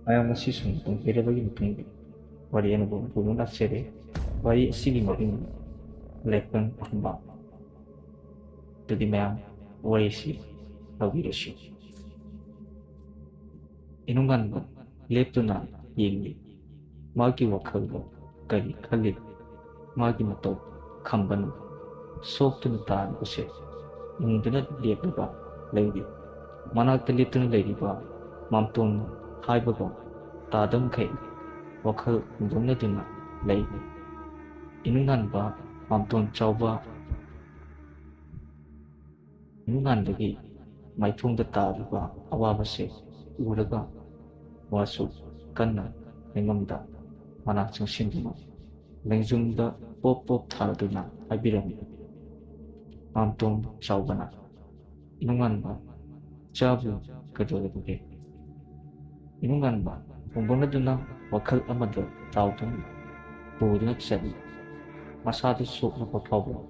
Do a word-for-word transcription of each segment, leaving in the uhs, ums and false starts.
ꯃꯌꯥꯝ ꯉꯁꯤ ꯁꯨꯝ ꯇꯨꯝꯕꯤꯔꯕꯒꯤ ꯃꯇꯨꯡꯗ ꯋꯥꯔꯤ ꯑꯅꯧꯕ ꯑꯃ ꯄꯨꯗꯨꯅ ꯂꯥꯛꯆꯔꯦ꯫ ꯋꯥꯔꯤ ꯑꯁꯤꯒꯤ ꯃꯃꯤꯡ ꯂꯦꯞꯄꯟ ꯈꯨꯝꯕ꯫ ꯑꯗꯨꯗꯤ ꯃꯌꯥꯝ ꯋꯥꯔꯤꯁꯤ ꯇꯧꯕꯤꯔꯁꯤ꯫ ꯏꯅꯨꯡꯉꯥꯟꯕ ꯂꯦꯞꯇꯨꯅ ꯌꯦꯡꯂꯤ꯫ ꯃꯥꯒꯤ ꯋꯥꯈꯜꯗ ꯀꯔꯤ ꯈꯜꯂꯤ? ꯃꯥꯒꯤ ꯃꯇꯧ ꯈꯝꯕꯅ ꯁꯣꯛꯇꯨꯅ ꯇꯥꯔꯤꯕꯁꯦ ꯎꯪꯗꯨꯅ ꯂꯦꯞꯂꯒ ꯂꯩꯔꯤ꯫ ꯃꯅꯥꯛꯇ ꯂꯦꯞꯇꯨꯅ ꯂꯩꯔꯤꯕ ꯃꯥꯝꯇꯣꯟ ꯍꯥꯏꯕꯒ ꯇꯥꯗꯝꯈꯩ ꯋꯥꯈꯜ ꯍꯣꯡꯗꯣꯛꯅꯗꯨꯅ ꯂꯩꯔꯤ꯫ ꯏꯅꯨꯡꯉꯥꯟꯕ ꯃꯥꯝꯇꯣꯟ ꯆꯥꯎꯕ ꯏꯃꯨꯡꯉꯥꯟꯕꯒꯤ ꯃꯥꯏꯊꯣꯡꯗ ꯇꯥꯔꯤꯕ ꯑꯋꯥꯕꯁꯦ ꯎꯔꯒ ꯋꯥꯁꯨ ꯀꯟꯅ ꯅꯤꯡꯉꯝꯗ ꯃꯅꯥꯛ ꯆꯪꯁꯤꯟꯗꯨꯅ ꯂꯦꯡꯖꯨꯝꯗ ꯄꯣꯞ ꯄꯣꯞ ꯊꯥꯗꯨꯅ ꯍꯥꯏꯕꯤꯔꯝꯃꯤ꯫ ꯃꯥꯝꯇꯣꯟ ꯆꯥꯎꯕꯅ, "ꯏꯅꯨꯡꯉꯥꯟꯕ, ꯆꯥꯕꯨ ꯀꯩꯗꯧꯔꯕꯒꯦ?" ꯏꯅꯨꯡꯉꯥꯟꯕ ꯍꯣꯡꯗꯣꯛꯅꯗꯨꯅ ꯋꯥꯈꯜ ꯑꯃꯗ ꯇꯥꯎꯗꯨꯅ ꯄꯨꯗꯨꯅ ꯆꯠꯂꯤ꯫ ꯃꯁꯥꯗ ꯁꯣꯛꯂꯕ ꯐꯥꯎꯕ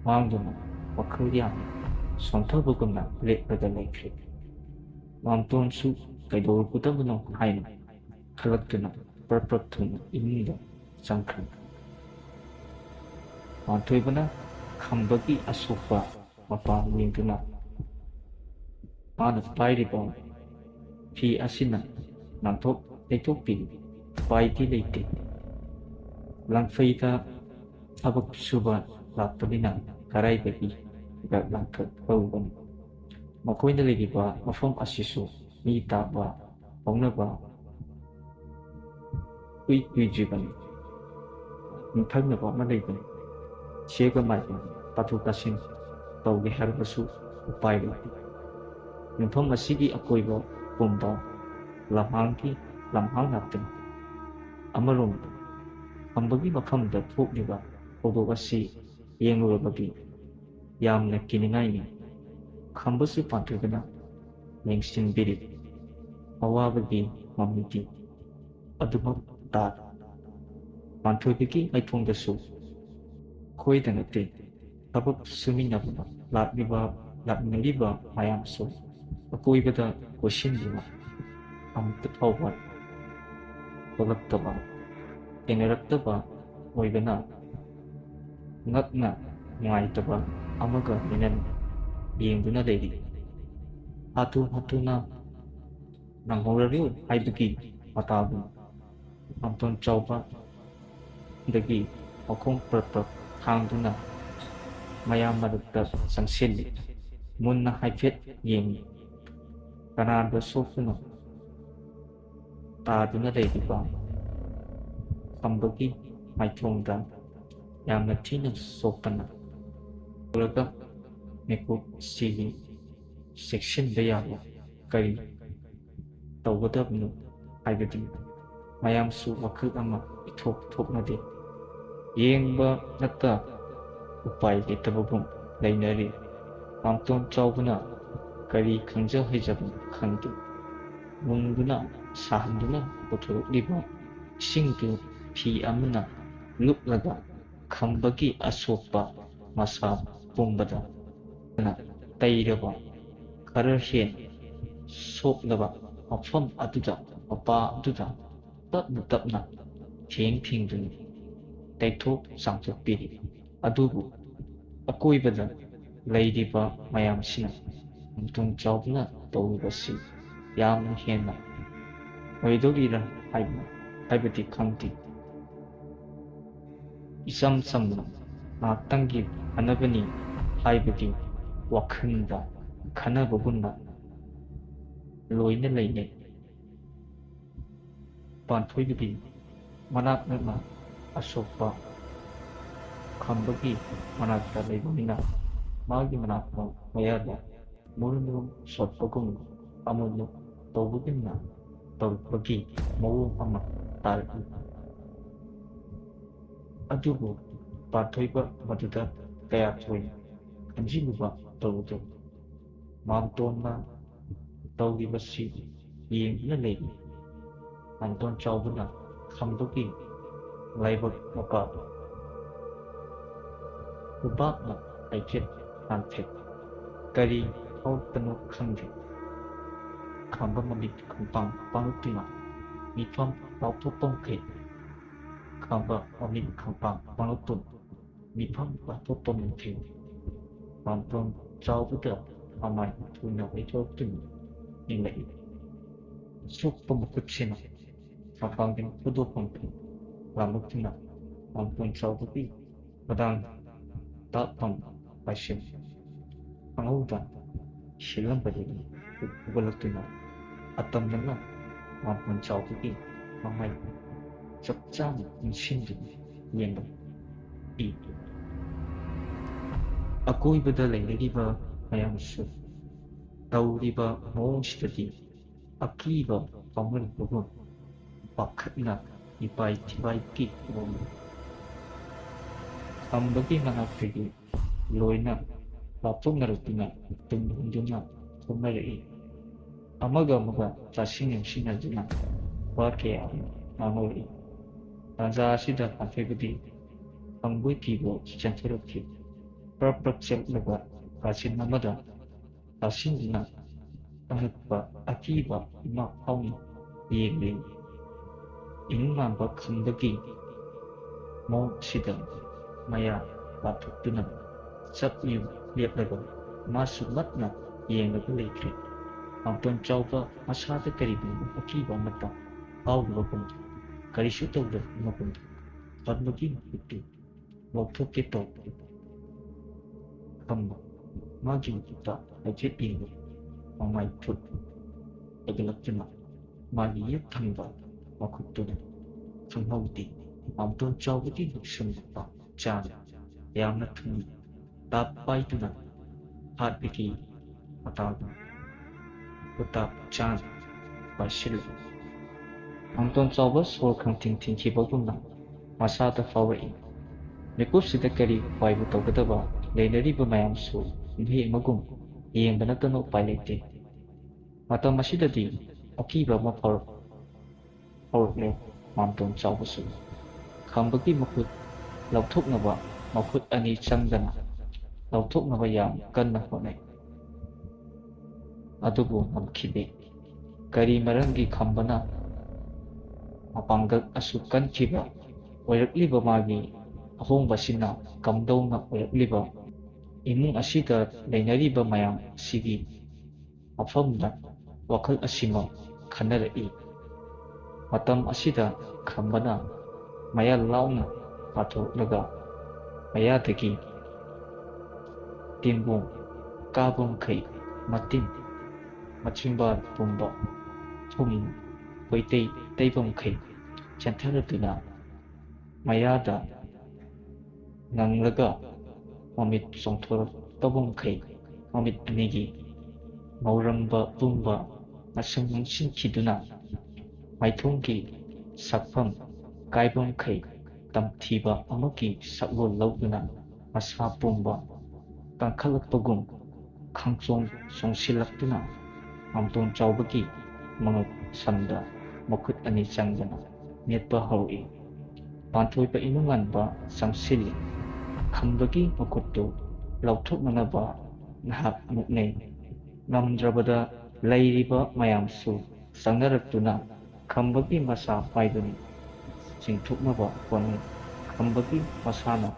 ꯃꯥꯡꯗꯨꯅ ꯋꯥꯈꯜ ꯌꯥꯝꯅ ꯁꯣꯟꯊꯕꯒꯨꯝꯅ ꯂꯦꯞꯂꯒ ꯂꯩꯈ꯭ꯔꯦ꯫ ꯃꯥꯝꯇꯣꯟꯁꯨ ꯀꯩꯗꯧꯔꯨꯒꯗꯕꯅꯣ ꯍꯥꯏꯅ ꯈꯜꯂꯛꯇꯨꯅ ꯄ꯭ꯔꯞ ꯄ꯭ꯔꯞ ꯊꯨꯅ ꯏꯃꯨꯡꯗ ꯆꯪꯈ꯭ꯔꯦ꯫ ꯃꯥꯝꯊꯣꯏꯕꯅ ꯈꯝꯕꯒꯤ ꯑꯁꯣꯛꯄ ꯃꯄꯥ ꯌꯦꯡꯗꯨꯅ ꯃꯥꯅ ꯄꯥꯏꯔꯤꯕ ꯐꯤ ꯑꯁꯤꯅ ꯅꯥꯟꯊꯣꯛ ꯇꯩꯊꯣꯛꯄꯤ ꯎꯄꯥꯏꯗꯤ ꯂꯩꯇꯦ꯫ ꯂꯪꯐꯩꯗ ꯊꯕꯛ ꯁꯨꯕ ꯂꯥꯛꯄꯅꯤꯅ ꯀꯔꯥꯏꯗꯒꯤ ꯍꯤꯗꯥꯛ ꯂꯥꯡꯊꯛ ꯂꯧꯒꯅꯤ? ꯃꯈꯣꯏꯅ ꯂꯩꯔꯤꯕ ꯃꯐꯝ ꯑꯁꯤꯁꯨ ꯃꯤ ꯇꯥꯕ ꯐꯥꯎꯅꯕ ꯀꯨꯏ ꯀꯨꯏꯗ꯭ꯔꯤꯕꯅꯤ꯫ ꯌꯨꯝꯊꯪꯅꯕ ꯑꯃ ꯂꯩꯕꯅꯤ꯫ ꯁꯦꯒ ꯃꯥꯏꯒ ꯇꯥꯊꯣꯛ ꯇꯥꯁꯤꯟ ꯇꯧꯒꯦ ꯍꯥꯏꯔꯕꯁꯨ ꯎꯄꯥꯏ ꯂꯩꯇꯦ꯫ ꯌꯨꯝꯐꯝ ꯑꯁꯤꯒꯤ ꯑꯀꯣꯏꯕ ꯄꯨꯝꯕ ꯂꯝꯍꯥꯡꯒꯤ ꯂꯝꯍꯥꯡ ꯉꯥꯛꯇꯅꯤ꯫ ꯑꯃꯔꯣꯝꯗ ꯈꯝꯕꯒꯤ ꯃꯐꯝꯗ ꯊꯣꯛꯂꯤꯕ ꯊꯧꯗꯣꯛ ꯑꯁꯤ ꯌꯦꯡꯂꯨꯔꯕꯗꯤ ꯌꯥꯝꯅ ꯀꯤꯅꯤꯡꯉꯥꯏꯅꯤ꯫ ꯈꯝꯕꯁꯨ ꯄꯥꯟꯊꯣꯏꯕꯅ ꯌꯦꯡꯁꯤꯟꯕꯤꯔꯤ꯫ ꯑꯋꯥꯕꯒꯤ ꯃꯃꯤꯗꯤ ꯑꯗꯨꯃꯛ ꯇꯥꯔꯤ꯫ ꯄꯥꯟꯊꯣꯏꯕꯒꯤ ꯃꯥꯏꯊꯣꯡꯗꯁꯨ ꯈꯣꯏꯗ ꯅꯠꯇꯦ, ꯊꯕꯛ ꯁꯨꯃꯤꯟꯅꯕ ꯂꯥꯛꯂꯤꯕ, ꯂꯥꯛꯃꯤꯟꯅꯔꯤꯕ ꯃꯌꯥꯝꯁꯨ ꯑꯀꯣꯏꯕꯗ ꯀꯣꯏꯁꯤꯟꯗꯨꯅ ꯑꯃꯨꯛꯇ ꯐꯥꯎꯕ ꯊꯣꯛꯂꯛꯇꯕ, ꯊꯦꯡꯅꯔꯛꯇꯕ ꯑꯣꯏꯕꯅ ꯉꯛꯅ ꯅꯨꯡꯉꯥꯏꯇꯕ ꯑꯃꯒ ꯂꯣꯏꯅꯅ ꯌꯦꯡꯗꯨꯅ ꯂꯩꯔꯤ꯫ ꯍꯥꯊꯨ ꯍꯥꯊꯨꯅ ꯅꯪꯍꯧꯔꯔꯣꯏ ꯍꯥꯏꯕꯒꯤ ꯃꯇꯥꯒꯨꯝ ꯃꯥꯝꯇꯣꯟ ꯆꯥꯎꯕꯗꯒꯤ ꯃꯈꯣꯡ ꯄ꯭ꯔꯞ ꯄ꯭ꯔꯞ ꯊꯥꯡꯗꯨꯅ ꯃꯌꯥꯝ ꯃꯔꯛꯇ ꯆꯪꯁꯤꯜꯂꯤ꯫ ꯃꯨꯟꯅ ꯍꯥꯏꯐꯦꯠ ꯌꯦꯡꯉꯤ꯫ ꯀꯅꯥꯗ ꯁꯣꯛꯄꯅꯣ? ꯇꯥꯗꯨꯅ ꯂꯩꯔꯤꯕ ꯈꯝꯕꯒꯤ ꯃꯥꯏꯊꯣꯡꯗ ꯌꯥꯝꯅ ꯊꯤꯅ ꯁꯣꯛꯄꯅ ꯎꯔꯒ ꯃꯤꯀꯨꯞ ꯁꯤꯒꯤ ꯆꯦꯛꯁꯤꯟꯕ ꯌꯥꯕ ꯀꯔꯤ ꯇꯧꯒꯗꯕꯅꯣ ꯍꯥꯏꯕꯗꯤ ꯃꯌꯥꯝꯁꯨ ꯋꯥꯈꯜ ꯑꯃ ꯏꯊꯣꯛ ꯊꯣꯛꯅꯗꯦ꯫ ꯌꯦꯡꯕ ꯅꯠꯇ ꯎꯄꯥꯏ ꯂꯩꯇꯕꯒꯨꯝ ꯂꯩꯅꯔꯤ꯫ ꯃꯥꯝꯇꯣꯟ ꯆꯥꯎꯕꯅ ꯀꯔꯤ ꯈꯪꯖ ꯍꯩꯖꯕꯅꯣ ꯈꯪꯗꯦ꯫ ꯃꯨꯟꯗꯨꯅ ꯁꯥꯍꯟꯗꯨꯅ ꯄꯨꯊꯣꯔꯛꯂꯤꯕ ꯏꯁꯤꯡꯗꯨ ꯐꯤ ꯑꯃꯅ ꯂꯨꯞꯂꯒ ꯈꯝꯕꯒꯤ ꯑꯁꯣꯛꯄ ꯃꯁꯥ ꯄꯨꯝꯕꯗ ꯇꯩꯔꯕ ꯈꯔ ꯍꯦꯟꯅ ꯁꯣꯛꯂꯕ ꯃꯐꯝ ꯑꯗꯨꯗ ꯃꯄꯥ ꯑꯗꯨꯗ ꯇꯞꯅ ꯇꯞꯅ ꯊꯦꯡ ꯊꯦꯡꯗꯨꯅ ꯇꯩꯊꯣꯛ ꯆꯥꯝꯊꯣꯛꯄꯤꯔꯤ꯫ ꯑꯗꯨꯕꯨ ꯑꯀꯣꯏꯕꯗ ꯂꯩꯔꯤꯕ ꯃꯌꯥꯝꯁꯤꯅ ꯃꯥꯝꯇꯣꯟ ꯆꯥꯎꯕꯅ ꯇꯧꯔꯤꯕꯁꯤ ꯌꯥꯝꯅ ꯍꯦꯟꯅ ꯑꯣꯏꯗꯧꯔꯤꯔꯥ ꯍꯥꯏꯕ, ꯍꯥꯏꯕꯗꯤ ꯈꯪꯗꯦ꯫ ꯏꯆꯝ ꯆꯝꯅ ꯉꯥꯏꯍꯥꯛꯇꯪꯒꯤ ꯐꯅꯕꯅꯤ ꯍꯥꯏꯕꯒꯤ ꯋꯥꯈꯜꯗ ꯈꯟꯅꯕꯒꯨꯝꯅ ꯂꯣꯏꯅ ꯂꯩꯅꯩ꯫ ꯄꯥꯟꯊꯣꯏꯕꯗꯤ ꯃꯅꯥꯛ ꯅꯛꯅ ꯑꯁꯣꯛꯄ ꯈꯝꯕꯒꯤ ꯃꯅꯥꯛꯇ ꯂꯩꯕꯅꯤꯅ ꯃꯥꯒꯤ ꯃꯅꯥꯛ ꯃꯌꯥꯗ ꯃꯨꯔꯨꯝ ꯃꯨꯔꯨꯝ ꯁꯣꯠꯄꯒꯨꯝ ꯑꯃꯨꯛ ꯃꯨꯛ ꯇꯧꯕꯒꯨꯝꯅ ꯇꯧꯔꯛꯄꯒꯤ ꯃꯑꯣꯡ ꯑꯃ ꯇꯥꯔꯛꯏ꯫ ꯑꯗꯨꯕꯨ ꯄꯥꯟꯊꯣꯏꯕ ꯃꯗꯨꯗ ꯀꯌꯥ ꯊꯣꯏꯅ ꯈꯟꯖꯤꯜꯂꯨꯕ ꯇꯧꯔꯨꯗꯦ꯫ ꯃꯥꯝꯇꯣꯟꯅ ꯇꯧꯔꯤꯕꯁꯤ ꯌꯦꯡꯗꯨꯅ ꯂꯩꯔꯤ꯫ ꯃꯥꯝꯇꯣꯟ ꯆꯥꯎꯕꯅ ꯈꯝꯕꯒꯤ ꯂꯥꯏꯕꯛ ꯃꯄꯥꯗꯨ ꯈꯨꯕꯥꯛꯅ ꯍꯥꯏꯐꯦꯠ ꯅꯥꯟꯊꯩ꯫ ꯀꯔꯤ ꯐꯥꯎꯔꯛꯄꯅꯣ ꯈꯪꯗꯦ꯫ ꯈꯝꯕ ꯃꯃꯤꯠ ꯈꯝꯄꯥꯡ ꯄꯥꯡꯂꯛꯇꯨꯅ ꯃꯤꯐꯝ ꯂꯥꯎꯊꯣꯛꯄ ꯃꯈꯩ, ꯈꯝꯕ ꯃꯃꯤꯠ ꯈꯝꯄꯥꯡ ꯄꯥꯡꯂꯛꯇꯨꯅ ꯃꯤꯐꯝ ꯂꯥꯎꯊꯣꯛꯄ ꯃꯈꯩ ꯃꯥꯝꯇꯣꯟ ꯆꯥꯎꯕꯗ ꯃꯃꯥꯏ ꯊꯨꯅ ꯂꯩꯊꯣꯛꯇꯨꯅ ꯌꯦꯡꯂꯛꯏ꯫ ꯑꯁꯣꯛꯄ ꯃꯈꯨꯠꯁꯤꯅ ꯃꯄꯥꯡꯒꯜ ꯐꯨꯗꯣꯛꯐꯝ ꯂꯥꯝꯂꯛꯇꯨꯅ ꯃꯥꯝꯇꯣꯟ ꯆꯥꯎꯕꯒꯤ ꯈꯗꯥꯡ ꯇꯥꯠꯐꯝ ꯄꯥꯏꯁꯤꯜ ꯈꯪꯍꯧꯗ ꯁꯤꯜꯂꯝꯕꯗꯒꯤ ꯍꯧꯒꯠꯂꯛꯇꯨꯅ ꯑꯇꯝꯅꯅ ꯃꯥꯝꯇꯣꯟ ꯆꯥꯎꯕꯒꯤ ꯃꯃꯥꯏ ꯆꯞ ꯆꯥꯅ ꯄꯨꯟꯁꯤꯟꯗꯨꯅ ꯌꯦꯡꯕ ꯄꯤ꯫ ꯑꯀꯣꯏꯕꯗ ꯂꯩꯅꯔꯤꯕ ꯃꯌꯥꯝꯁꯨ ꯇꯧꯔꯤꯕ ꯃꯑꯣꯡꯁꯤꯗꯗꯤ ꯑꯀꯤꯕ ꯐꯥꯎꯅꯔꯛꯄꯒꯨꯝ ꯄꯥꯈꯠꯅ ꯏꯄꯥꯏ ꯊꯤꯄꯥꯏꯒꯤ ꯃꯑꯣꯡꯗ ꯈꯝꯕꯒꯤ ꯃꯅꯥꯛꯇꯒꯤ ꯂꯣꯏꯅ ꯂꯥꯞꯊꯣꯛꯅꯔꯛꯇꯨꯅ ꯇꯨꯡ ꯍꯟꯗꯨꯅ ꯊꯣꯛꯅꯔꯛꯏ꯫ ꯑꯃꯒ ꯑꯃꯒ ꯇꯥꯁꯤꯟ ꯌꯦꯡꯁꯤꯟꯅꯗꯨꯅ ꯋꯥ ꯀꯌꯥ ꯑꯃ ꯉꯥꯡꯍꯧꯔꯛꯏ꯫ ꯇꯥꯟꯖꯥ ꯑꯁꯤꯗ ꯄꯥꯟꯊꯣꯏꯕꯗꯤ ꯈꯝꯕꯒꯤ ꯐꯤꯕꯣꯜ ꯆꯦꯟꯊꯣꯔꯛꯈꯤ꯫ ꯄ꯭ꯔꯞ ꯄ꯭ꯔꯞ ꯆꯦꯜꯂꯛꯂꯒ ꯀꯥꯆꯤꯟ ꯑꯃꯗ ꯇꯥꯁꯤꯟꯗꯨꯅ ꯑꯉꯛꯄ ꯑꯀꯤꯕ ꯑꯃ ꯐꯥꯎꯅ ꯌꯦꯡꯂꯤ꯫ ꯏꯅꯨꯡ ꯃꯥꯟꯕ ꯈꯝꯕꯒꯤ ꯃꯑꯣꯡ ꯑꯁꯤꯗ ꯃꯌꯥ ꯂꯥꯊꯣꯛꯇꯨꯅ ꯆꯞ ꯌꯨꯡ ꯂꯦꯞꯂꯒ ꯃꯥꯁꯨ ꯃꯠꯅ ꯌꯦꯡꯂꯒ ꯂꯩꯈ꯭ꯔꯦ꯫ ꯃꯥꯝꯇꯣꯟ ꯆꯥꯎꯕ ꯃꯁꯥꯗ ꯀꯔꯤꯒꯨꯝꯕ ꯑꯀꯤꯕ ꯑꯃꯠꯇ ꯐꯥꯎꯗꯕꯒꯨꯝ, ꯀꯔꯤꯁꯨ ꯇꯧꯗꯕꯒꯨꯝ ꯈꯝꯕꯒꯤ ꯃꯈꯨꯠꯇꯨ ꯂꯧꯊꯣꯛꯀꯦ ꯇꯧꯕꯗ ꯈꯝꯕ ꯃꯥꯒꯤ ꯃꯈꯨꯠꯇ ꯍꯥꯏꯐꯦꯠ ꯌꯦꯡꯂꯨ꯫ ꯃꯃꯥꯏ ꯐꯨꯠ ꯍꯥꯏꯒꯠꯂꯛꯇꯨꯅ ꯃꯥꯒꯤ ꯌꯦꯠ ꯊꯪꯕ ꯃꯈꯨꯠꯇꯨꯅ ꯈꯪꯍꯧꯗꯦ꯫ ꯃꯥꯝꯇꯣꯟ ꯆꯥꯎꯕꯒꯤ ꯅꯨꯡꯁꯤꯡꯂꯛꯄ ꯆꯥꯡ ꯌꯥꯝꯅ ꯊꯨꯅ ꯇꯥꯞ ꯄꯥꯏꯗꯨꯅ ꯍꯥꯠꯄꯒꯤ ꯃꯇꯥꯡꯗ ꯈꯨꯇꯥꯛ ꯆꯥꯅ ꯄꯥꯏꯁꯤꯜꯂꯤ꯫ ꯃꯥꯝꯇꯣꯟ ꯆꯥꯎꯕ ꯁꯣꯔ ꯈꯪꯊꯤꯡ ꯊꯤꯡꯈꯤꯕꯒꯨꯝꯅ ꯃꯁꯥꯗ ꯐꯥꯎꯔꯛꯏ꯫ ꯃꯤꯀꯨꯞꯁꯤꯗ ꯀꯔꯤ ꯎꯄꯥꯏꯕꯨ ꯇꯧꯒꯗꯕ? ꯂꯩꯅꯔꯤꯕ ꯃꯌꯥꯝꯁꯨ ꯃꯤꯑꯣꯏ ꯑꯃꯒꯨꯝ ꯌꯦꯡꯕ ꯅꯠꯇꯅ ꯎꯄꯥꯏ ꯂꯩꯇꯦ꯫ ꯃꯇꯝ ꯑꯁꯤꯗꯗꯤ ꯑꯀꯤꯕ ꯑꯃ ꯐꯥꯎꯔꯛ-, ꯐꯥꯎꯔꯛꯂꯦ꯫ ꯃꯥꯝꯇꯣꯟ ꯆꯥꯎꯕꯁꯨ ꯈꯝꯕꯒꯤ ꯃꯈꯨꯠ ꯂꯧꯊꯣꯛꯅꯕ ꯃꯈꯨꯠ ꯑꯅꯤ ꯆꯪꯗꯅ ꯂꯧꯊꯣꯛꯅꯕ ꯌꯥꯝ ꯀꯟꯅ ꯍꯣꯠꯅꯩ꯫ ꯑꯗꯨꯕꯨ ꯉꯝꯈꯤꯗꯦ꯫ ꯀꯔꯤ ꯃꯔꯝꯒꯤ ꯈꯝꯕꯅ ꯃꯄꯥꯡꯒꯜ ꯑꯁꯨꯛ ꯀꯟꯈꯤꯕ ꯑꯣꯏꯔꯛꯂꯤꯕ? ꯃꯥꯒꯤ ꯑꯍꯣꯡꯕꯁꯤꯅ ꯀꯝꯗꯧꯅ ꯑꯣꯏꯔꯛꯂꯤꯕ? ꯏꯃꯨꯡ ꯑꯁꯤꯗ ꯂꯩꯅꯔꯤꯕ ꯃꯌꯥꯝ ꯑꯁꯤꯒꯤ ꯃꯐꯝꯗ ꯋꯥꯈꯜ ꯑꯁꯤꯃꯛ ꯈꯟꯅꯔꯛꯏ꯫ ꯃꯇꯝ ꯑꯁꯤꯗ ꯈꯝꯕꯅ ꯃꯌꯥ ꯂꯥꯎꯅ ꯄꯥꯊꯣꯛꯂꯒ ꯃꯌꯥꯗꯒꯤ ꯇꯤꯟꯕꯣꯡ ꯀꯥꯕ ꯃꯈꯩ, ꯃꯇꯤꯟ, ꯃꯆꯤꯟꯕꯥꯜ ꯄꯨꯝꯕ, ꯊꯨꯝ ꯈꯣꯏꯇꯩ ꯇꯩꯕ ꯃꯈꯩ ꯆꯦꯟꯊꯔꯗꯨꯅ ꯃꯌꯥꯗ ꯉꯪꯂꯒ ꯃꯃꯤꯠ ꯆꯣꯡꯊꯣꯔꯛꯇꯕ ꯃꯈꯩ ꯃꯃꯤꯠ ꯑꯅꯤꯒꯤ ꯉꯧꯔꯝꯕ ꯄꯨꯝꯕ ꯉꯁꯪ ꯉꯪꯁꯤꯟꯈꯤꯗꯨꯅ ꯃꯥꯏꯊꯣꯡꯒꯤ ꯁꯛꯐꯝ ꯀꯥꯏꯕ ꯃꯈꯩ ꯇꯝꯊꯤꯕ ꯑꯃꯒꯤ ꯁꯛꯂꯣꯟ ꯂꯧꯗꯨꯅ ꯃꯁꯥ ꯄꯨꯝꯕ ꯀꯟꯈꯠꯂꯛꯄꯒꯨꯝ ꯈꯪꯆꯣꯡ ꯆꯣꯡꯁꯤꯜꯂꯛꯇꯨꯅ ꯃꯥꯝꯇꯣꯟ ꯆꯥꯎꯕꯒꯤ ꯃꯉꯛ ꯁꯝꯗ ꯃꯈꯨꯠ ꯑꯅꯤ ꯆꯪꯗꯅ ꯅꯦꯠꯄ ꯍꯧꯔꯛꯏ꯫ ꯄꯥꯟꯊꯣꯏꯕ ꯏꯅꯨꯡꯉꯥꯟꯕ ꯆꯪꯁꯤꯜꯂꯤ꯫ ꯈꯝꯕꯒꯤ ꯃꯈꯨꯠꯇꯨ ꯂꯧꯊꯣꯛꯅꯅꯕ ꯉꯥꯏꯍꯥꯛ ꯃꯨꯛꯅꯩ꯫ ꯉꯝꯗ꯭ꯔꯕꯗ ꯂꯩꯔꯤꯕ ꯃꯌꯥꯝꯁꯨ ꯆꯪꯅꯔꯛꯇꯨꯅ ꯈꯝꯕꯒꯤ ꯃꯁꯥ ꯄꯥꯏꯗꯨꯅ ꯆꯤꯡꯊꯣꯛꯅꯕ ꯍꯣꯠꯅꯩ꯫ ꯈꯝꯕꯒꯤ ꯃꯁꯥꯅ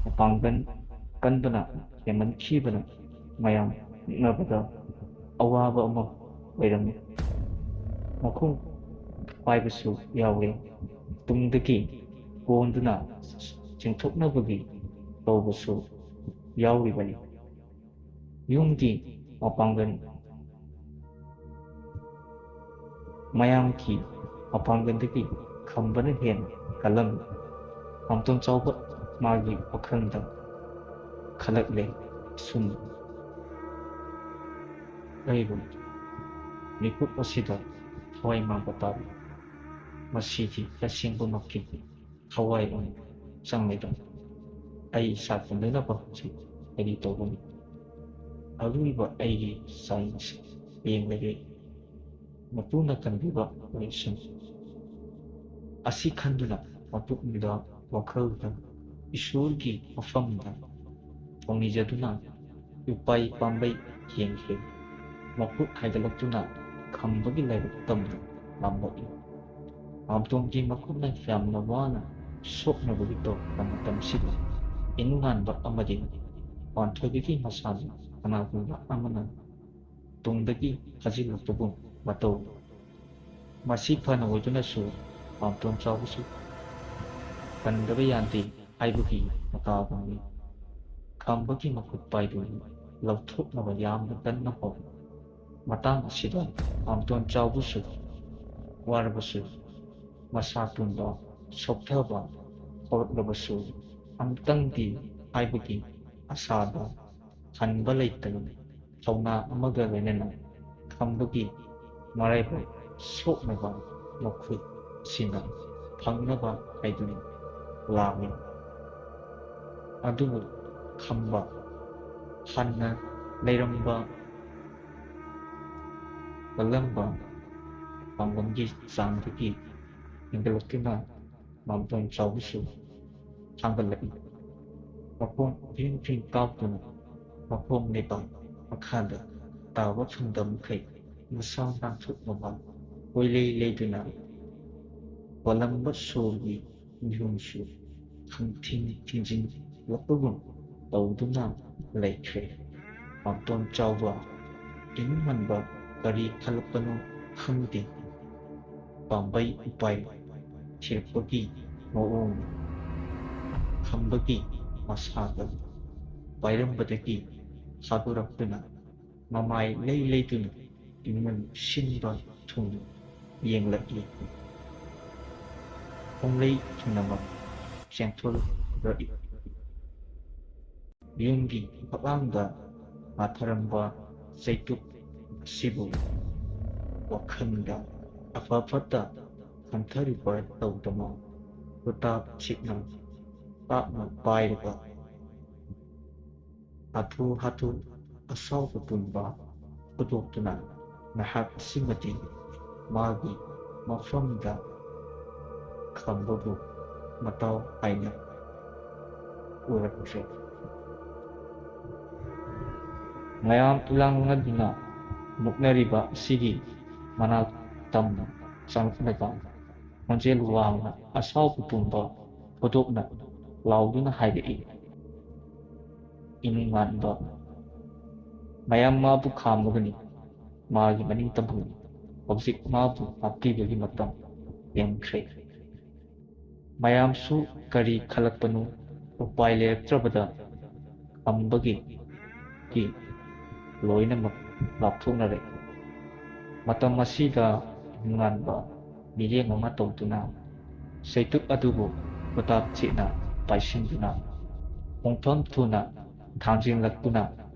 ꯃꯄꯥꯡꯒꯜ ꯀꯟꯕꯅ ꯍꯦꯟꯃꯟꯈꯤꯕꯅ ꯃꯌꯥꯝ ꯃꯨꯛꯅꯕꯗ ꯑꯋꯥꯕ ꯑꯃ ꯑꯣꯏꯔꯝꯃꯤ꯫ ꯃꯈꯣꯡ ꯄꯥꯏꯕꯁꯨ ꯌꯥꯎꯔꯦ꯫ ꯇꯨꯡꯗꯒꯤ ꯀꯣꯟꯗꯨꯅ ꯆꯤꯡꯊꯣꯛꯅꯕꯒꯤ ꯇꯧꯕꯁꯨ ꯌꯥꯎꯔꯤꯕꯅꯤ꯫ ꯌꯨꯝꯒꯤ ꯃꯄꯥꯡꯒꯜ, ꯃꯌꯥꯝꯒꯤ ꯃꯄꯥꯡꯒꯜꯗꯒꯤ ꯈꯝꯕꯅ ꯍꯦꯟꯅ ꯀꯜꯂꯝꯃꯤ꯫ ꯃꯥꯝꯇꯣꯟ ꯆꯥꯎꯕ ꯃꯥꯒꯤ ꯋꯥꯈꯜꯗ ꯈꯜꯂꯛꯂꯦ꯫ ꯁꯨꯝ ꯑꯩꯕꯨ ꯃꯤꯀꯨꯞ ꯑꯁꯤꯗ ꯊꯋꯥꯏ ꯃꯥꯡꯕ ꯇꯥꯔꯤ꯫ ꯃꯁꯤꯗꯤ ꯇꯁꯦꯡꯕꯃꯛꯀꯤ ꯊꯋꯥꯏ ꯑꯃ ꯆꯪꯂꯦꯗ꯫ ꯑꯩ ꯏꯁꯥ ꯀꯟꯅꯅꯕ ꯍꯧꯖꯤꯛ ꯀꯔꯤ ꯇꯧꯒꯅꯤ? ꯑꯔꯣꯏꯕ ꯑꯩꯒꯤ ꯆꯥꯡ ꯑꯁꯤ ꯌꯦꯡꯂꯒꯦ꯫ ꯃꯄꯨꯅ ꯀꯟꯕꯤꯕ ꯑꯣꯏꯁꯅꯨ꯫ ꯑꯁꯤ ꯈꯟꯗꯨꯅ ꯃꯄꯨꯛꯅꯤꯡꯗ ꯋꯥꯈꯜꯗ ꯏꯁꯣꯔꯒꯤ ꯃꯐꯝꯗ ꯊꯧꯅꯤꯖꯗꯨꯅ ꯎꯄꯥꯏ ꯄꯥꯝꯕꯩ ꯌꯦꯡꯈꯤ꯫ ꯃꯈꯨꯠ ꯍꯥꯏꯒꯠꯂꯛꯇꯨꯅ ꯈꯝꯕꯒꯤ ꯂꯥꯏꯕꯛ ꯇꯝꯗꯨꯅ ꯂꯥꯝꯂꯛꯏ꯫ ꯃꯥꯝꯇꯣꯟꯒꯤ ꯃꯈꯨꯠꯅ ꯌꯥꯝꯅ ꯋꯥꯅ ꯁꯣꯛꯅꯕꯒꯤ ꯇꯧꯔꯛꯄ ꯃꯇꯝꯁꯤꯗ, ꯏꯟꯉꯥꯟꯕ ꯑꯃꯗꯤ ꯄꯥꯟꯊꯣꯏꯕꯤꯒꯤ ꯃꯁꯥꯁꯨ ꯀꯅꯥꯒꯨꯝꯕ ꯑꯃꯅ ꯇꯨꯡꯗꯒꯤ ꯐꯥꯖꯤꯜꯂꯛꯄꯒꯨꯝ ꯃꯇꯧ꯫ ꯃꯁꯤ ꯐꯅ ꯑꯣꯏꯗꯨꯅꯁꯨ ꯃꯥꯝꯇꯣꯟ ꯆꯥꯎꯕꯁꯨ ꯀꯟꯗꯕ ꯌꯥꯗꯦ ꯍꯥꯏꯕꯒꯤ ꯃꯇꯥꯒꯨꯝꯅꯤ꯫ ꯈꯝꯕꯒꯤ ꯃꯈꯨꯠ ꯄꯥꯏꯗꯨ ꯂꯧꯊꯣꯛꯅꯕ ꯌꯥꯝꯅ ꯀꯟꯅ ꯍꯣꯠꯅꯩ꯫ ꯃꯇꯥꯡ ꯑꯁꯤꯗ ꯃꯥꯝꯇꯣꯟ ꯆꯥꯎꯕꯁꯨ ꯋꯥꯔꯕꯁꯨ, ꯃꯁꯥ ꯄꯨꯝꯕ ꯁꯣꯛꯊꯕ ꯍꯧꯔꯛꯂꯕꯁꯨ, ꯑꯃꯨꯛꯇꯪꯗꯤ ꯍꯥꯏꯕꯒꯤ ꯑꯁꯥꯗ ꯍꯟꯕ ꯂꯩꯇꯅ ꯊꯧꯅꯥ ꯑꯃꯒ ꯂꯣꯏꯅꯅ ꯈꯝꯕꯒꯤ ꯃꯔꯥꯏꯕꯛ ꯁꯣꯛꯅꯕ ꯃꯈꯨꯠ ꯑꯁꯤꯅ ꯐꯪꯅꯕ ꯍꯥꯏꯗꯨꯅ ꯂꯥꯝꯃꯤ꯫ ꯑꯗꯨꯕꯨ ꯈꯝꯕ ꯍꯥꯟꯅ ꯂꯩꯔꯝꯕ ꯀꯜꯂꯝꯕ ꯄꯥꯡꯒꯜꯒꯤ ꯆꯥꯡꯗꯒꯤ ꯍꯦꯟꯒꯠꯂꯛꯇꯨꯅ ꯃꯥꯝꯇꯣꯟ ꯆꯥꯎꯕꯁꯨ ꯊꯥꯡꯒꯠꯂꯛꯏ꯫ ꯃꯈꯣꯡ ꯐꯤꯡ ꯐꯤꯡ ꯀꯥꯎꯗꯨꯅ ꯃꯈꯣꯡ ꯂꯩꯕꯥꯛ ꯃꯈꯥꯗ ꯇꯥꯕ ꯐꯪꯗꯕ ꯃꯈꯩ ꯃꯁꯥ ꯅꯥꯟꯊꯣꯛꯅꯕ ꯀꯣꯏꯂꯩ ꯂꯩꯗꯨꯅ ꯍꯣꯜꯂꯝꯕ ꯁꯣꯔꯒꯤ ꯃꯤꯍꯨꯟꯁꯨ ꯈꯪꯊꯤꯡ ꯊꯤꯡꯖꯤꯜꯂꯛꯄꯒꯨꯝ ꯇꯧꯗꯨꯅ ꯂꯩꯈ꯭ꯔꯦ꯫ ꯃꯥꯝꯇꯣꯟ ꯆꯥꯎꯕ ꯏꯅꯨꯡ ꯃꯟꯕ ꯀꯔꯤ ꯈꯜꯂꯛꯄꯅꯣ ꯈꯪꯗꯦ꯫ ꯄꯥꯝꯕꯩ ꯎꯄꯥꯏ ꯊꯤꯔꯛꯄꯒꯤ ꯃꯑꯣꯡ ꯈꯝꯕꯒꯤ ꯃꯁꯥꯗ ꯄꯥꯏꯔꯝꯕꯗꯒꯤ ꯊꯥꯗꯣꯔꯛꯇꯨꯅ ꯃꯃꯥꯏ ꯂꯩ ꯂꯩꯗꯨꯅ ꯏꯃꯨꯡ ꯁꯤꯟꯕ ꯊꯨꯡꯅ ꯌꯦꯡꯂꯛꯏ꯫ ꯈꯣꯡꯂꯩ ꯊꯨꯅꯃꯛ ꯆꯦꯟꯊꯣꯔꯛꯏ꯫ ꯌꯨꯝꯒꯤ ꯐꯛꯂꯥꯡꯗ ꯃꯥꯊꯔꯝꯕ ꯆꯩꯇꯨꯞ ꯑꯁꯤꯕꯨ ꯋꯥꯈꯜꯗ ꯑꯐ ꯐꯠꯇ ꯈꯟꯊꯔꯤꯕ ꯇꯧꯗꯅ ꯈꯨꯇꯥꯛ ꯁꯤꯠꯅ ꯇꯥꯞꯅ ꯄꯥꯏꯔꯒ ꯍꯥꯊꯨ ꯍꯥꯊꯨ ꯑꯁꯥꯎꯕ ꯄꯨꯝꯕ ꯐꯨꯗꯣꯛꯇꯨꯅ ꯉꯥꯏꯍꯥꯛ ꯑꯁꯤꯃꯗꯤ ꯃꯥꯒꯤ ꯃꯐꯝꯗ ꯈꯝꯕꯕꯨ ꯃꯇꯥꯎ ꯍꯥꯏꯅ ꯎꯔꯛꯈ꯭ꯔꯦ꯫ ꯃꯌꯥꯝ ꯂꯥꯡꯅꯗꯨꯅ ꯅꯣꯛꯅꯔꯤꯕ ꯑꯁꯤꯒꯤ ꯃꯅꯥꯛ ꯇꯝꯅ ꯆꯪꯂꯛꯂꯒ ꯈꯣꯟꯖꯦꯜ ꯋꯥꯡꯅ ꯑꯁꯥꯎꯕ ꯄꯨꯝꯕ ꯐꯣꯡꯗꯣꯛꯅ ꯂꯥꯎꯗꯨꯅ ꯍꯥꯏꯔꯛꯏ꯫ ꯏꯅꯨꯡꯉꯥꯟꯕ ꯃꯌꯥꯝ ꯃꯥꯕꯨ ꯈꯥꯝꯂꯒꯅꯤ, ꯃꯥꯒꯤ ꯃꯅꯤꯡ ꯇꯝꯕꯅꯤ꯫ ꯍꯧꯖꯤꯛ ꯃꯥꯕꯨ ꯉꯥꯛꯄꯤꯕꯒꯤ ꯃꯇꯝ ꯍꯦꯟꯈ꯭ꯔꯦ꯫ ꯃꯌꯥꯝꯁꯨ ꯀꯔꯤ ꯈꯜꯂꯛꯄꯅꯣ, ꯎꯄꯥꯏ ꯂꯩꯔꯛꯇ꯭ꯔꯕꯗ ꯈꯝꯕꯒꯤ ꯀꯤ ꯂꯣꯏꯅꯃꯛ ꯂꯥꯞꯊꯣꯛꯅꯔꯦ꯫ ꯃꯇꯝ ꯑꯁꯤꯗ ꯏꯅꯨꯡꯉꯥꯟꯕ ꯃꯤꯔꯦꯝ ꯑꯃ ꯇꯧꯗꯨꯅ ꯆꯩꯇꯨꯞ ꯑꯗꯨꯕꯨ ꯈꯨꯗꯥꯞ ꯆꯦꯠꯅ ꯄꯥꯏꯁꯤꯟꯗꯨꯅ ꯈꯣꯡꯐꯝ ꯊꯨꯅ ꯊꯥꯡꯖꯤꯜꯂꯛꯇꯨꯅ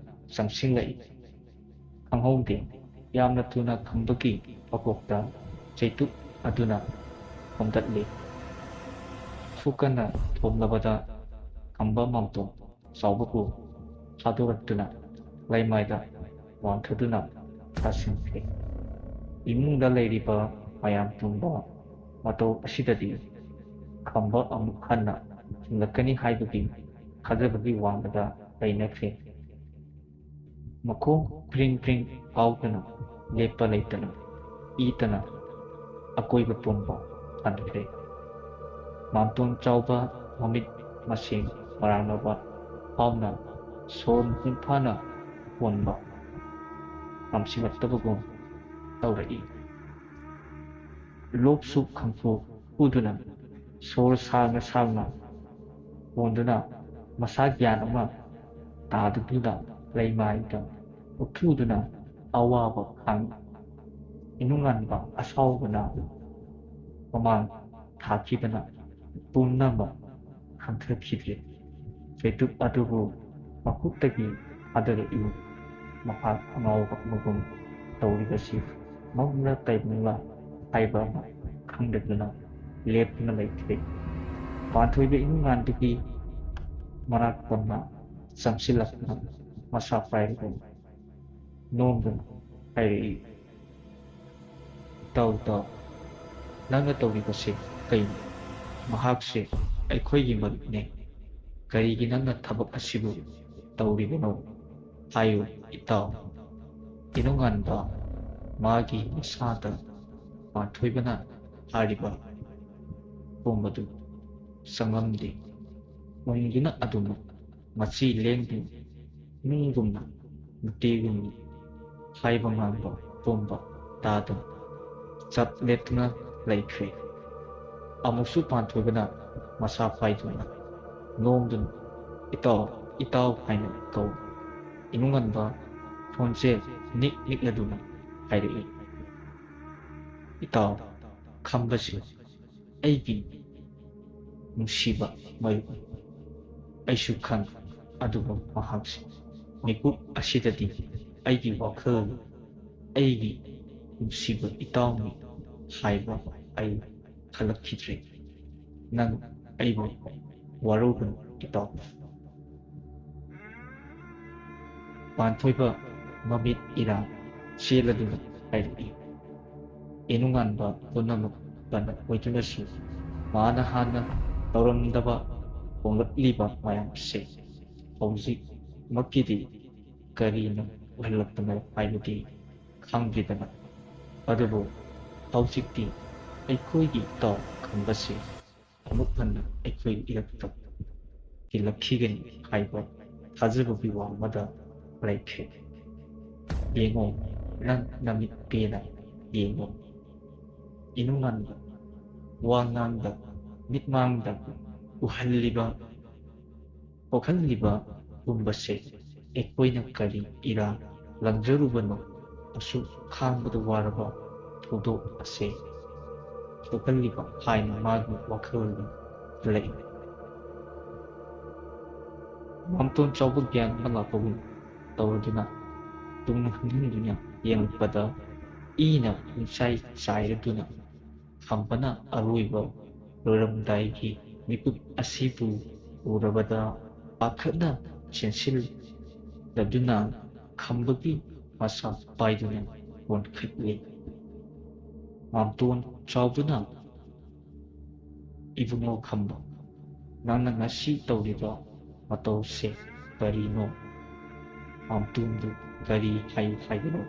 ꯆꯪꯁꯤꯜꯂꯛꯏ꯫ ꯈꯪꯍꯧꯗꯦ, ꯌꯥꯝꯅ ꯊꯨꯅ ꯈꯝꯕꯒꯤ ꯃꯀꯣꯛꯇ ꯆꯩꯇꯨꯞ ꯑꯗꯨꯅ ꯊꯣꯝꯗꯠꯂꯤ꯫ ꯁꯨꯛ ꯀꯟꯅ ꯊꯣꯝꯂꯕꯗ ꯈꯝꯕ ꯃꯥꯝꯇꯣꯟ ꯆꯥꯎꯕꯕꯨ ꯊꯥꯗꯣꯔꯛꯇꯨꯅ ꯂꯩꯃꯥꯏꯗ ꯋꯥꯟꯊꯗꯨꯅ ꯇꯥꯁꯤꯟꯈ꯭ꯔꯦ꯫ ꯏꯃꯨꯡꯗ ꯂꯩꯔꯤꯕ ꯃꯌꯥꯝ ꯄꯨꯝꯕ ꯃꯇꯧ ꯑꯁꯤꯗꯗꯤ ꯈꯝꯕ ꯑꯃꯨꯛ ꯍꯟꯅ ꯍꯤꯡꯂꯛꯀꯅꯤ ꯍꯥꯏꯕꯒꯤ ꯊꯥꯖꯕꯒꯤ ꯋꯥꯡꯃꯗ ꯂꯩꯅꯈ꯭ꯔꯦ꯫ ꯃꯈꯣꯡ ꯐ꯭ꯔꯤꯡ ꯐ꯭ꯔꯤꯡ ꯀꯥꯎꯗꯅ ꯂꯦꯞꯄ ꯂꯩꯇꯅ ꯏꯇꯅ ꯑꯀꯣꯏꯕ ꯄꯨꯝꯕ ꯊꯟꯈ꯭ꯔꯦ꯫ ꯃꯥꯝꯇꯣꯟ ꯆꯥꯎꯕ ꯃꯃꯤꯠ ꯃꯁꯦꯡ ꯃꯔꯥꯡꯅꯕ ꯐꯥꯎꯅ ꯁꯣꯔ ꯃꯄꯨꯡ ꯐꯥꯅ ꯍꯣꯟꯕ ꯉꯝꯁꯤꯜꯂꯛꯇꯕꯒꯨꯝ ꯇꯧꯔꯛꯏ꯫ ꯂꯣꯛꯁꯨ ꯈꯪꯐꯨ ꯐꯨꯗꯨꯅ ꯁꯣꯔ ꯁꯥꯡꯅ ꯁꯥꯡꯅ ꯍꯣꯟꯗꯨꯅ ꯃꯁꯥ ꯒ꯭ꯌꯥꯟ ꯑꯃ ꯇꯥꯗꯨꯅ ꯂꯩꯃꯥꯏꯗ ꯎꯞꯊꯨꯗꯨꯅ ꯑꯋꯥꯕ ꯈꯥꯡꯏ꯫ ꯏꯅꯨꯡꯉꯥꯟꯕ ꯑꯁꯥꯎꯕꯅ ꯃꯃꯥꯡ ꯊꯥꯈꯤꯕꯅ ꯄꯨꯝꯅꯃꯛ ꯈꯪꯊꯈꯤꯗ꯭ꯔꯦ꯫ ꯆꯩꯇꯨꯞ ꯑꯗꯨꯕꯨ ꯃꯈꯨꯠꯇꯒꯤ ꯊꯥꯗꯔꯛꯏ꯫ ꯃꯍꯥꯛ ꯑꯉꯥꯎꯕ ꯑꯃꯒꯨꯝ ꯇꯧꯔꯤꯕꯁꯤ ꯃꯪꯂ ꯇꯥꯏꯕꯪꯂ ꯍꯥꯏꯕ ꯑꯃ ꯈꯪꯗꯗꯨꯅ ꯂꯦꯞꯇꯨꯅ ꯂꯩꯈ꯭ꯔꯦ꯫ ꯄꯥꯟꯊꯣꯏꯕ ꯏꯅꯨꯡꯉꯥꯟꯕꯒꯤ ꯃꯅꯥꯛ ꯇꯝꯅ ꯆꯪꯁꯤꯜꯂꯛꯇꯨꯅ ꯃꯁꯥ ꯄꯥꯏꯔꯒ ꯅꯣꯝꯗꯨꯅ ꯍꯥꯏꯔꯛꯏ, "ꯏꯇꯥꯎ, ꯏꯇꯥꯎ, ꯅꯪꯅ ꯇꯧꯔꯤꯕꯁꯦ ꯀꯩꯅꯣ? ꯃꯍꯥꯛꯁꯦ ꯑꯩꯈꯣꯏꯒꯤ ꯃꯔꯨꯞꯅꯦ꯫ ꯀꯔꯤꯒꯤ ꯅꯪꯅ ꯊꯕꯛ ꯑꯁꯤꯕꯨ ꯇꯧꯔꯤꯕꯅꯣ? ꯍꯥꯏꯌꯨ ꯏꯇꯥꯎ꯫" ꯏꯅꯨꯡꯉꯥꯟꯕ ꯃꯥꯒꯤ ꯃꯁꯥꯗ ꯄꯥꯟꯊꯣꯏꯕꯅ ꯍꯥꯏꯔꯤꯕ ꯄꯣꯝꯕꯗꯨ ꯆꯪꯂꯝꯗꯦ꯫ ꯎꯪꯗꯨꯅ ꯑꯗꯨꯃꯛ ꯃꯆꯤ ꯂꯦꯡꯗꯨꯅ ꯃꯤꯒꯨꯝꯅ ꯅꯨꯡꯇꯤꯒꯨꯝꯅ ꯍꯥꯏꯕ ꯉꯥꯡꯕ ꯄꯣꯝꯕ ꯇꯥꯗꯨꯅ ꯆꯞ ꯂꯦꯞꯇꯨꯅ ꯂꯩꯈ꯭ꯔꯦ꯫ ꯑꯃꯨꯛꯁꯨ ꯄꯥꯟꯊꯣꯏꯕꯅ ꯃꯁꯥ ꯄꯥꯏꯗꯨꯅ ꯅꯣꯡꯗꯨꯅ "ꯏꯇꯥꯎ, ꯏꯇꯥꯎ" ꯍꯥꯏꯅ ꯀꯧꯏ꯫ ꯏꯅꯨꯡꯉꯟꯕ ꯈꯣꯟꯖꯦꯜ ꯅꯤꯛ ꯅꯤꯛꯅꯗꯨꯅ ꯍꯥꯏꯔꯛꯏ, "ꯏꯇꯥꯎ, ꯈꯝꯕꯁꯦ ꯑꯩꯒꯤ ꯅꯨꯡꯁꯤꯕ ꯃꯔꯨꯞꯅꯤ꯫ ꯑꯩꯁꯨ ꯈꯪ, ꯑꯗꯨꯕꯨ ꯃꯍꯥꯛꯁꯦ ꯃꯤꯀꯨꯞ ꯑꯁꯤꯗꯗꯤ ꯑꯩꯒꯤ ꯋꯥꯈꯜ ꯑꯩꯒꯤ ꯅꯨꯡꯁꯤꯕ ꯏꯇꯥꯎꯅꯤ ꯍꯥꯏꯕ ꯑꯩ ꯈꯜꯂꯛꯈꯤꯗ꯭ꯔꯦ꯫ ꯅꯪ ꯑꯩꯕꯨ ꯋꯥꯔꯧꯒꯅꯨ ꯏꯇꯥꯎ꯫" ꯄꯥꯟꯊꯣꯏꯕ ꯃꯃꯤꯠ ꯏꯔꯥ ꯆꯦꯜꯂꯗꯨꯅ ꯍꯥꯏꯔꯛꯏ, "ꯏꯅꯨꯡꯉꯥꯟꯕ ꯄꯨꯝꯅꯃꯛ ꯐꯅ ꯑꯣꯏꯗꯨꯅꯁꯨ ꯃꯥꯅ ꯍꯥꯟꯅ ꯇꯧꯔꯝꯗꯕ ꯍꯣꯡꯂꯛꯂꯤꯕ ꯃꯌꯥꯝꯁꯦ ꯍꯧꯖꯤꯛꯃꯛꯀꯤꯗꯤ ꯀꯔꯤꯅ ꯑꯣꯏꯍꯜꯂꯛꯄꯅꯣ ꯍꯥꯏꯕꯗꯤ ꯈꯪꯗ꯭ꯔꯤꯗꯅ꯫ ꯑꯗꯨꯕꯨ ꯍꯧꯖꯤꯛꯇꯤ ꯑꯩꯈꯣꯏꯒꯤ ꯏꯇꯥꯎ ꯈꯝꯕꯁꯦ ꯑꯃꯨꯛ ꯍꯟꯅ ꯑꯩꯈꯣꯏ ꯏꯔꯛꯇ ꯇꯤꯜꯂꯛꯈꯤꯒꯅꯤ ꯍꯥꯏꯕ ꯊꯥꯖꯕꯒꯤ ꯋꯥꯡꯃꯗ ꯂꯩꯈ꯭ꯔꯦ꯫ ꯌꯦꯡꯉꯣ, ꯅꯪ ꯅꯃꯤꯠ ꯄꯦꯅ ꯌꯦꯡꯉꯣ꯫ ꯏꯅꯨꯡꯉꯥꯟꯕ ꯋꯥ ꯉꯥꯡꯗ ꯃꯤꯠꯃꯥꯡꯗ ꯎꯍꯜꯂꯤꯕ ꯄꯣꯛꯍꯜꯂꯤꯕ ꯄꯨꯝꯕꯁꯦ ꯑꯩꯈꯣꯏꯅ ꯀꯔꯤ ꯏꯔꯥ ꯂꯪꯖꯔꯨꯕꯅꯣ? ꯑꯁꯨꯛ ꯈꯥꯡꯕꯗ ꯋꯥꯔꯕ ꯊꯧꯗꯣꯛ ꯑꯁꯦ ꯊꯣꯛꯍꯜꯂꯤꯕ ꯍꯥꯏꯅ ꯃꯥꯒꯤ ꯋꯥꯈꯜꯗ ꯈꯜꯂꯛꯏ꯫ ꯃꯥꯝꯇꯣꯟ ꯆꯥꯎꯕ ꯒ꯭ꯌꯥꯟ ꯑꯃ ꯂꯥꯛꯄꯒꯨꯝ ꯇꯧꯔꯗꯨꯅ ꯇꯨꯡ ꯍꯟꯖꯤꯟꯗꯨꯅ ꯌꯦꯡꯂꯛꯄꯗ ꯏꯅ ꯄꯨꯡꯆꯥꯏ ꯆꯥꯏꯔꯗꯨꯅ ꯈꯝꯕꯅ ꯑꯔꯣꯏꯕ ꯂꯣꯏꯔꯝꯗꯥꯏꯒꯤ ꯃꯤꯀꯨꯞ ꯑꯁꯤꯕꯨ ꯎꯔꯕꯗ ꯄꯥꯈꯠꯅ ꯆꯦꯟꯁꯤꯜꯂꯗꯨꯅ ꯈꯝꯕꯒꯤ ꯃꯁꯥ ꯄꯥꯏꯗꯨꯅ ꯀꯣꯟꯈꯠꯂꯤ꯫ ꯃꯥꯝꯇꯣꯟ ꯆꯥꯎꯕꯅ, "ꯏꯕꯨꯡꯉꯣ ꯈꯝꯕ, ꯅꯪꯅ ꯉꯁꯤ ꯇꯧꯔꯤꯕ ꯃꯇꯧꯁꯦ ꯀꯔꯤꯅꯣ? ꯃꯥꯝꯇꯣꯟꯕꯨ ꯀꯔꯤ ꯍꯥꯏ ꯍꯥꯏꯕꯅꯣ?"